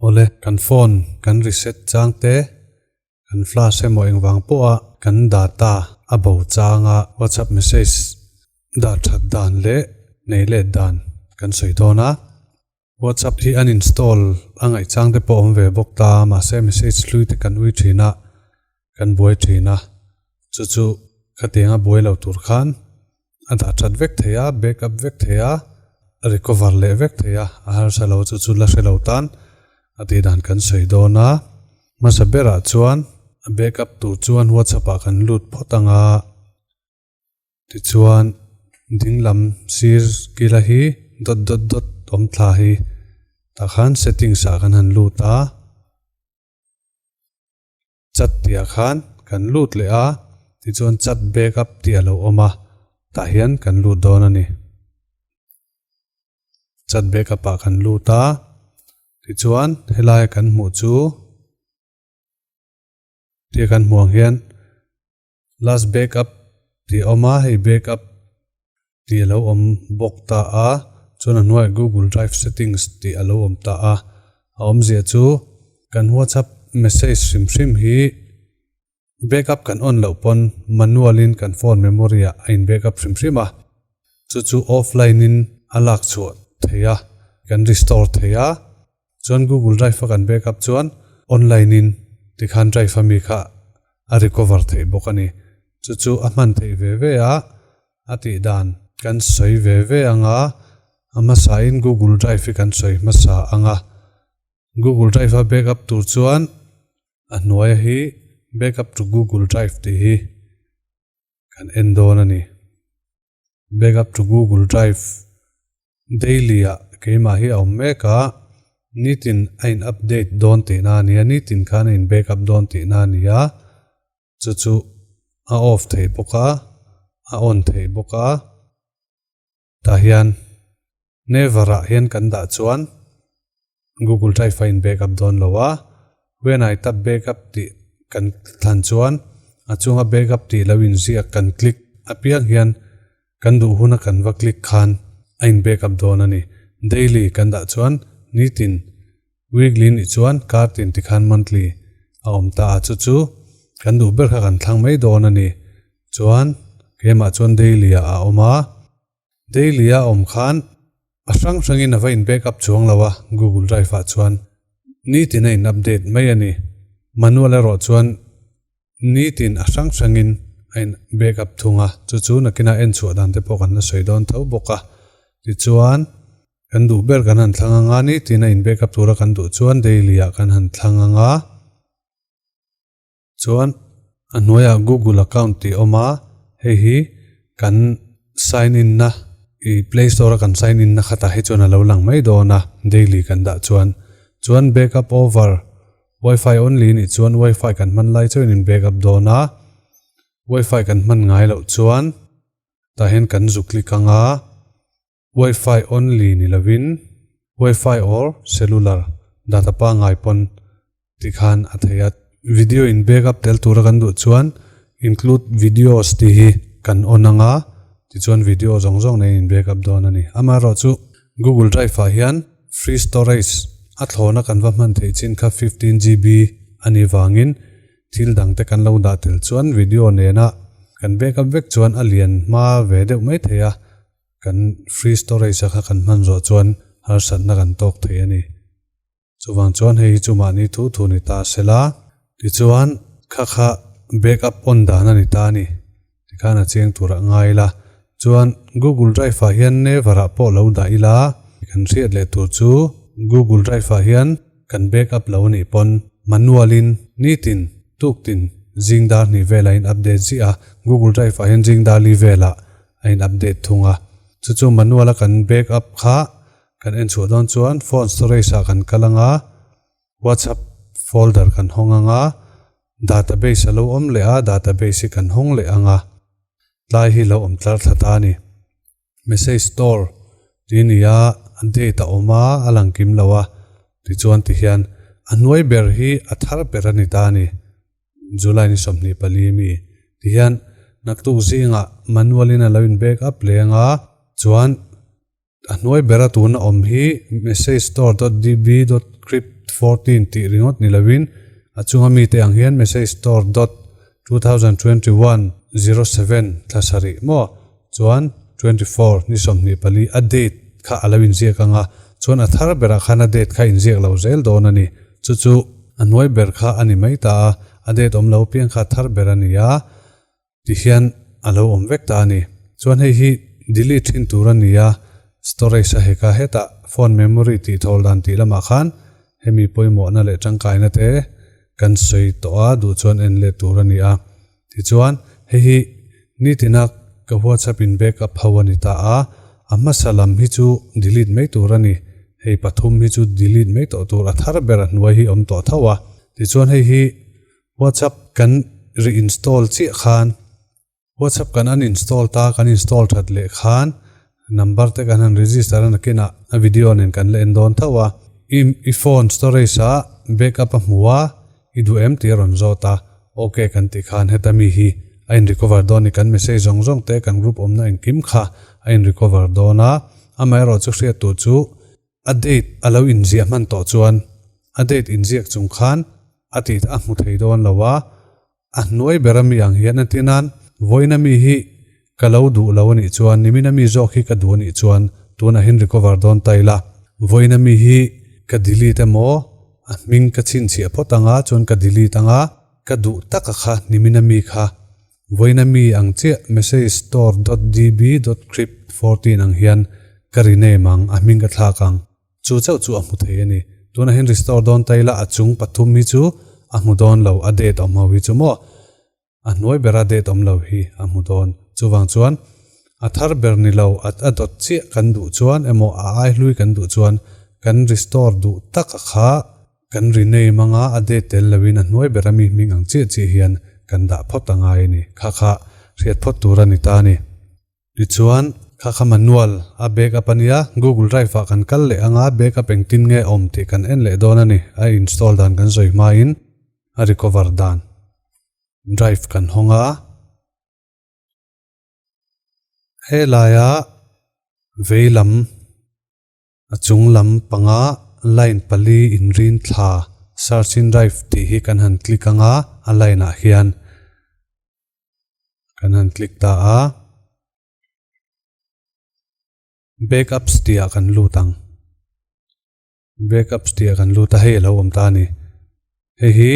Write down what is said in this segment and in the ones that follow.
Awle, kan phone kan reset chang te, kan flash emaw engvang pawha kan data a bo changa WhatsApp message dah that dan leh nei let dan kan sawi dawn a. WhatsApp hi uninstall a ngaih chang te pawh a awm ve bawk ta, mahse message hlui te kan ui thin a, kan buai thin a, chu chu khatianga buai lo tur khan a dah that vek thei a, backup vek thei a, a recover leh vek thei a, a harsa lo chu chu la hre lo tan a tih dan kan sawi dawn a. Hmasa berah chuan a backup tur chuan WhatsApp ah kan lut phawt ang a, tichuan dinglam sir kila hi dot dot dot awm thla hi tah khan settings ah kan han lut a. Chat tihah khan kan lut leh a, tichuan chat backup tih a lo awm a, tah hian kan lut dawn a ni. Chat backup ah kan lut a, tichuan helai kan hmuh chu tia kan hmuh ang hian last backup tih a awm a, hei backup tih a lo awm bawk ta a, chuan a hnuaiah Google Drive settings tih a lo awm ta a, a awmzia chu kan WhatsApp message hrim hrim hi backup kan on loh pawn manual in kan phone memory ah a in backup hrim hrim a, chu chu offline in a lak chhuah thei a, kan restore thei a, chuan Google Drive a kan backup chuan online in tikhan drive a mi kha a recover theih bawk a ni, chu chu a hman theih ve ve a. A tih dan kan sawi ve ve ang a, a hmasain Google Drive hi kan sawi hmasa ang a. Google Drive a backup tur chuan a hnuaia hi Backup to Google Drive tih hi kan en dawn a ni. Backup to Google Drive daily ah keimah hi a awm mek a, nitin a in update dawn tihna a nia, nitin khan a in backup dawn tihna a ni a. Chu chu a off thei bawk a, a on thei bawk a, tah hian never ah hian kan dah chuan Google Drive a in backup dawn lo a, when I tap backup tih kan thlan chuan a chunga backup tih lo inziak kan click apiang hian kan duh huna kan va click khan a in backup dawn a ni. Daily kan dah chuan nitin Weekly nih chuan kar tin tikhan monthly a awm ta a, chu chu kan duh ber kha kan thlang mai dawn a ni. Chuan keimah chuan daily ah a awm a, daily a awm khan a hrang hrangin a va in back up chuang lo a, Google Drive ah chuan nitin a in update mai a ni. Manual erawh chuan nitin a hrang hrangin a in back up thung a, chu chu nakinah en chhuah dan te pawh kan la sawi dawn tho bawk a. Tichuan. Kan duh ber kan han thlang anga nitin a in backup tura kan duh chuan daily ah kan han thlang anga chuan a hnuaiah Google account tih a awm a, hei hi kan sign in na ih play store a kan sign in na khatah hi chuan a lo lang mai dawn a daily kan dah chuan chuan backup over wifi only nih chuan wifi kan hman lai chauhin in backup dawn a wifi kan hman ngai loh chuan tah hian kan zu click anga. Wifi only ni lovin Wifi or cellular data pangngai pawn tikhan a thei a. Video in backup tel tura kan duh chuan include videos tih hi kan on ang a, tichuan video zawng zawng nen in backup dawn a ni. Amaherawhchu Google Drive ah hian free storage a thlawna kan va hman theih chin kha 15 GB a nih vangin thil dang te kan lo dah tel chuan video nena kan backup vek chuan a lian hma ve deuh mai thei a. Kan free storage a kha kan hman zawh chuan harsatna kan tawk thei a ni. Chuvang chuan hei hi chu mahni thu thu ni ta se la. Tichuan kha kha backup on dan a ni ta a ni. Tikhan a chiang turah ngai ila. Chuan Google Drive ah hian never ah pawh lo dah ila. Kan hriat leh tur chu Google Drive ah hian kan backup lo anih pawn manual in nitin tuktin zing dar hnih velah in update ziah a. Google Drive ah hian zing dar li velah a in update thung a, chu chu manual a kan back up kha kan en chhuah dawn chuan phone storage ah kan kal ang a, whatsapp folder kan hawng ang a, database a lo awm leh a, database hi kan hawng leh ang a, tlai hi lo awm tlar thla ta a ni. Message store tih a ni a, a date a awm a, a lang kim lo a, tichuan tihian a hnuai ber hi a thar ber a ni ta a ni. July ni 24 mi tihian naktuk zingah manual in a lo in back up leng a, chuan a hnuai bera tuna awm hi message store dot db dot crypt. 14 tih ringawt ni lovin a chunga mite ang hian message store dot 2021 07 thla sarih maw chuan 24 ni 24 a date kha a lo inziak ang a, chuan a thar berah khan a date kha inziak lo zel dawn a ni. Chu chu a hnuai ber kha a ni mai ta a, a date awm lo piang kha a thar ber a ni a. Ti hian a lo awm vek ta a ni. Chuan hei hi delete thin tur a ni a, storage a hek a, hetah phone memory tih thawl dan tih lamah khan hemi pawimawhna leh tangkaina te kan sawi tawh a, duh chuan en let tur a ni a. Tichuan hei hi nitina ka WhatsApp in backup ho a ni ta a, a hmasa lam hi chu delete mai tur a ni. Hei pathum hi chu delete mai tawh tur, a thar ber a hnuai hi awm tawh tho a. Tichuan hei hi WhatsApp kan reinstall chiah khan WhatsApp kan uninstall ta kan install that leh khan number te kan han register a nakinah a video nen kan la en dawn tho a i i phone storage ah backup a hmu a i duh em tih a rawn zawt a ok kan tih khan heta mi hi a in recover dawn ni kan message zawng zawng te kan group awmna engkim kha a in recover dawn a amaherawh chu hriat tur chu A date a lo inziah hman tawh chuan a date inziak chung khan a tih a hmu thei dawn lo a, a hnuai ber ami ang hian a ti nan vawiin ami hi ka lo duh lo anih chuan nimin ami zawk hi ka duh anih chuan tunah hian recover dawn ta ila vawiin ami hi ka delete emaw a hming ka chhinchhiah phawt anga chuan ka delete anga ka duh taka kha nimin ami kha Vawiin ami ang chiah message store dot db dot crypt 14 ang hian ka rename ang, a hming ka thlak ang. Chu chauh chu a hmu thei a ni. Tunah hian restore dawn ta ila a chung pathum hi chu a hmu dawn lo, a date awm ho hi chu maw? A hnuai bera date awm lo hi a hmu dawn. Chuvang chuan a thar ber ni lo, a a dawt chiah kan duh chuan emaw a ai hlui kan duh chuan kan restore duh tak a kha Kan rename anga a date tel loin a hnuai ber ami hming ang chiah chiah hian kan dah phawt a ngai a ni. Kha kha hriat phawt tur a ni ta a ni. Tichuan, kha kha manual a backup a nia, Google Drive ah kan kal leh anga backup engtin nge awm tih kan en leh dawn a ni. A install dan kan sawi hmain a recover dan drive kan hawng a. Helaia vei lam. A chung lam panga line pali inrin thla search in drive tih hi kan han click anga a line ah hian kan han click ta a backups tih ah kan lut ang backups tih ah kan lut a hei a lo awm ta a ni hei hi.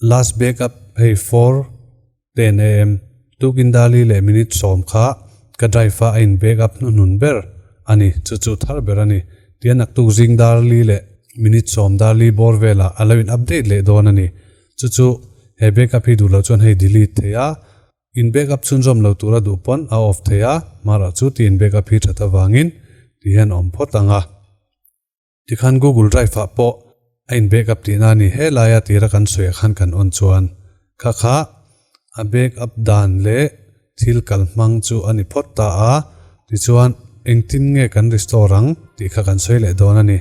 Last backup hei 4:10 am tukin dali leh minute 10 kha ka drive a a in backup hnuhnun ber a ni chu chu thar ber a ni tia naktuk zing darli leh minute 10 darli bawr velah a lo in update leh dawn a ni chu chu he backup hi duh loh chuan hei delete thei a in backup chhunzawm lo tura duh pawn a off thei a marawh chu ti in backup hi that avangin ti hian awm phawt ang a. Tikhan Google Drive ah pawh a in backup tihna a ni. He laia tira kan sawiah khan kan on chuan kha kha a backup dan leh thil kal hmang chu a ni phawt ta a, tichuan engtin nge kan restore ang tih kha kan sawi leh dawn a ni.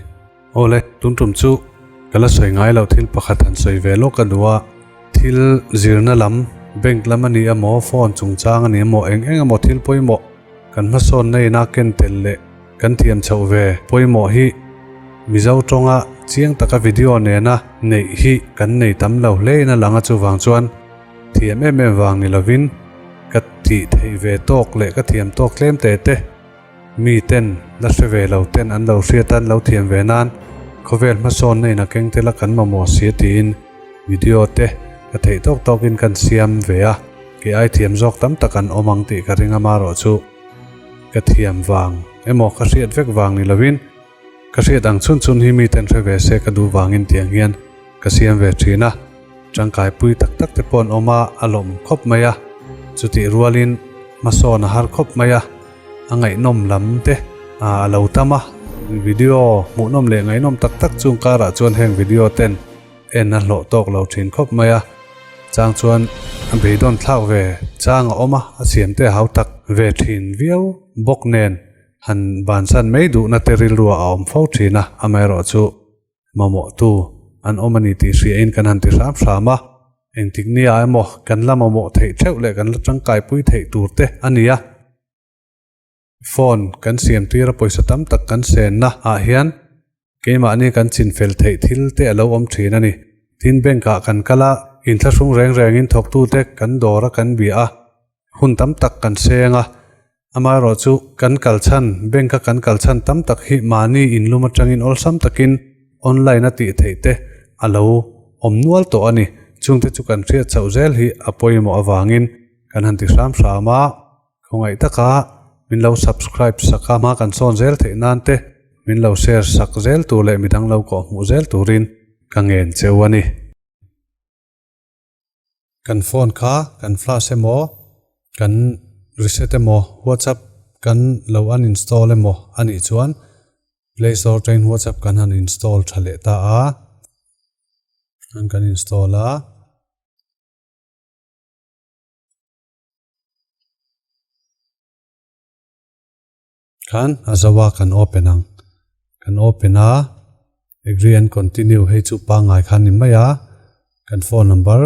Awle, tun tum chu ka la sawi ngai loh thil pakhat han sawi ve lawk a duh a, thil zirna lam, bank lam a ni emaw, phone chungchang a ni emaw, eng eng emaw thil pawimawh kan hmasawnna ina ken tel leh Kan thiam chhoh ve pawimawh hi Mizo tawnga chiang taka video nena neih hi kan nei tam lo hle in a lang a chuvang chuan thiam em em vang ni lovin ka tih theih ve tawk leh ka thiam tawk tlem te te mi ten la hre ve lo ten an lo hriat a an lo thiam ve nan khawvel hmasawnna in a keng tel a kan mamawh si a tiin video te ka theih tawk tawk in kan siam ve a kei ai thiam zawk tam tak an awm ang tih ka ring a marawh chu. Ka thiam vang emaw ka hriat vek vang ni lovin ka hriat ang chhun chhun hi miten hre ve se ka duh vangin tiang hian ka siam ve thin a, tangkai pui tak tak te pawh an awm a, a lawm khawp mai a, chutih rualin hmasawn a har khawp mai a, a ngaihnawm lam te a lo tam a, video hmuhnawm leh ngaihnawm tak tak chung karah chuan heng video ten En a hlawh tawk lo thin khawp mai a, chang chuan a beidawn thlak ve chang a awm a, a siam te a hau tak ve thin viau bawk nen han bansan mai duhna te rilru ah a awm fo thin a, amaherawh chu mamawh tu an awm a ni tih hria in kan han ti hram hram a, engtik nia emaw kan la mamawh theih theuh leh kan la tangkai pui theih tur te a ni a. Phone kan siam tir a pawisa tam tak kan senna ah hian. Keimahni kan chinfel theih thil te a lo awm thin a ni. Tin bank ah kan kal a, inthlahrung reng rengin thawktute kan dawr a kan bia a, hun tam tak kan seng a. Amaherawhchu kan kal chhan, bank a kan kal chhan tam tak hi mahni inlum atangin awlsam takin online a tih theih te a lo awm nual tawh a ni. Chungte chu kan hriat chhoh zel hi a pawimawh avangin kan han ti hram hram a. Khawngaih taka min lo subscribe sak a, hma kan sawn zel theih nan te min lo share sak zel tur leh midang lo kawh hmuh zel turin ka ngen cheu a ni. Kan phone kha kan flash emaw, kan reset emaw, WhatsApp kan lo uninstall emaw a nih chuan Play Store atangin WhatsApp kan han install tha leh ta a, kan install a. Khan a zo a kan open ang. Kan open a, agree and continue hei chu pangngai khan ni mai a, kan phone number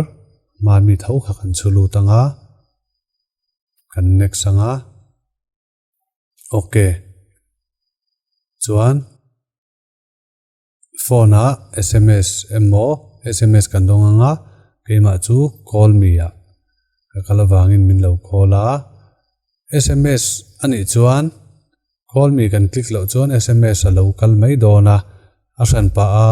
hma mi tho kha kan chhu lut ang a, kan next ang a, ok chuan. Phone ah sms emaw sms kan dawng ang a, keimah chu call me ah ka kal avangin min lo call a, sms a nih chuan call me kan click loh chuan sms a lo kal mai dawn a, a hran pah a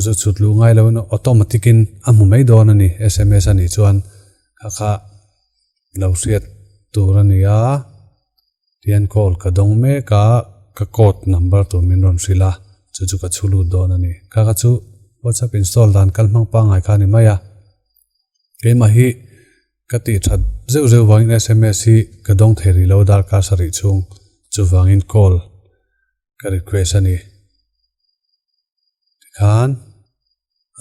zu chhut luh ngai loin automatic in a hmu mai dawn a ni sms a nih chuan kha kha lo hriat tur a ni a. Tihian call ka dawng mek a, ka code number tur min rawn hrilh a, chu chu ka chhu lut dawn a ni. Kha kha chu WhatsApp install dan kal hmang pangngai kha a ni mai a. Keimah hi ka tih that zeuh zeuh vangin sms hi ka dawng thei rih lo darkar sarih chhung, chuvangin call ka request a ni. Tikhan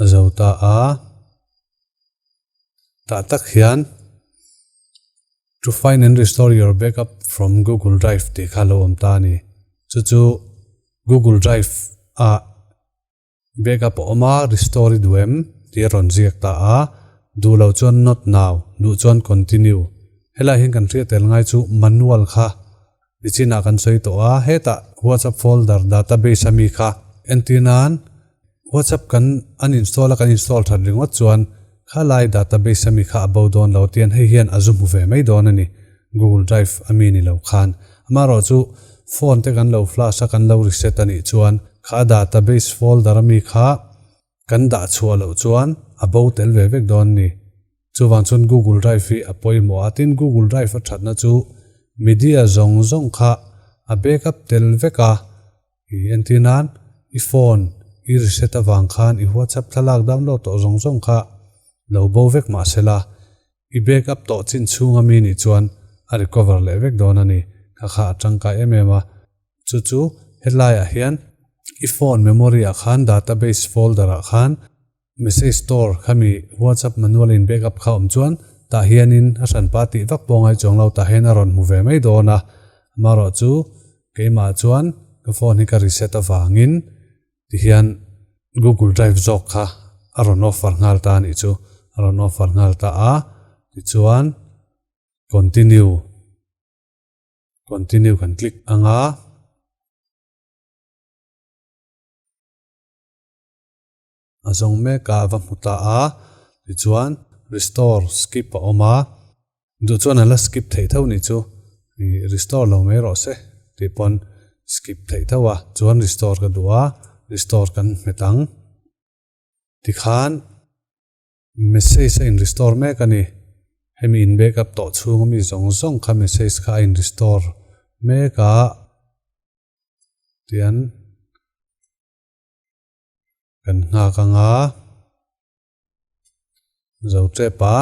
a zo ta a, tah tak hian. To find and restore your backup from Google Drive tih kha lo awm ta a ni. Chu chu Google Drive ah backup a awm a, restore i duh em tih a rawn ziak ta a. Duh loh chuan not now, duh chuan continue. Helaiah hian kan hriat tel ngai chu manual kha nichinah kan sawi tawh a, hetah WhatsApp folder database ami kha entir nan WhatsApp kan uninstall a kan install that ringawt chuan khalai database ami kha a bo dawn lo tian hei hian a zu hmu ve mai dawn a ni Google Drive ami ni lo khan. Amaherawh chu phone te kan lo flash a kan lo reset a nih chuan kha database folder ami kha kan dah chhuah loh chuan a bo tel ve vek dawn a ni. Chuvang chuan Google Drive hi a pawimawh a, tin Google Drive a thatna chu media zawng zawng kha a backup tel vek a. I entir nan i phone i reset avang khan i WhatsApp thlalak download tawh zawng zawng kha lo bo vek mah sela, i backup tawh chin chhung ami nih chuan a recover leh vek dawn a ni. Kha kha a tangkai em em a. Chu chu hetlaiah hian i phone memory ah khan database folder ah khan Message store khami WhatsApp manual in backup kha awm chuan tah hianin a hranpa tih vak pawh ngai chuang lo tah hian a rawn hmu ve mai dawn a, amaherawh chu keimah chuan ka phone hi ka reset avangin tihian Google Drive zawk kha a rawn offer nghal ta a nih chu, a rawn offer nghal ta a, tichuan continue continue kan click ang a. A zawng mek a, a va hmu ta a, tichuan restore skip a awm a, duh chuan a la skip theih tho nih chu, ih restore lo mai rawh se tih pawn skip theih tho a, chuan restore ka duh a, restore kan hmet ang, tikhan message a in restore mek a ni, hemi in backup tawh chhung ami zawng zawng kha message kha a in restore mek a, tian. Kan nghak anga zo tep a.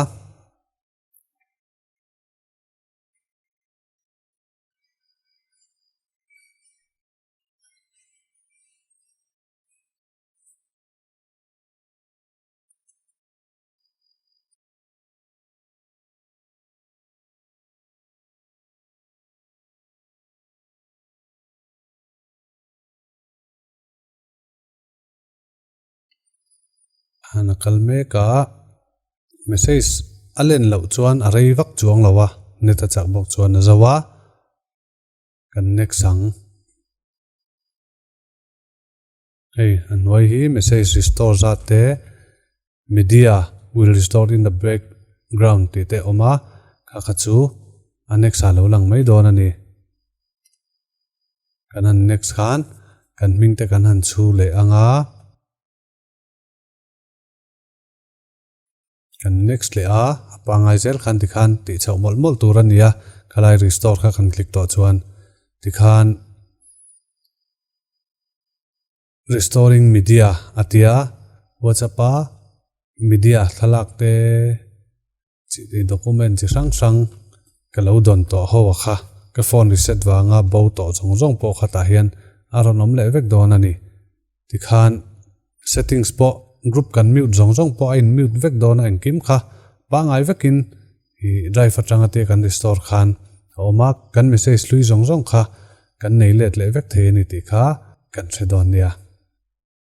Han a kal mek a, message a len loh chuan a rei vak chuang lo a, net a chak bawk chuan a zo a, kan next ang. Hei a hnuai hi message restore zat te media will restore in the background tih te a awm a, kha kha chu a next ah a lo lang mai dawn a ni. Kan han next khan kan hming te kan han chhu leh ang a. Kan next leh a, a pangngai zel khan tikhan tih chhoh mawlh mawlh tur a ni a, khalai restore kha kan click tawh chuan tikhan restoring media a tia WhatsApp a media thlalak te chi document chi hrang hrang ka lo dawn tawh ho a kha ka phone reset vanga bo tawh zawng zawng pawh kha tah hian a rawn awm leh vek dawn a ni. Tikhan settings pawh group kan mute zawng zawng pawh a in mute vek dawn a engkim kha pangngai vekin ih drive atanga te kan restore khan a awm a, kan message hlui zawng zawng kha kan nei let leh vek thei a ni tih kha kan hre dawn nia.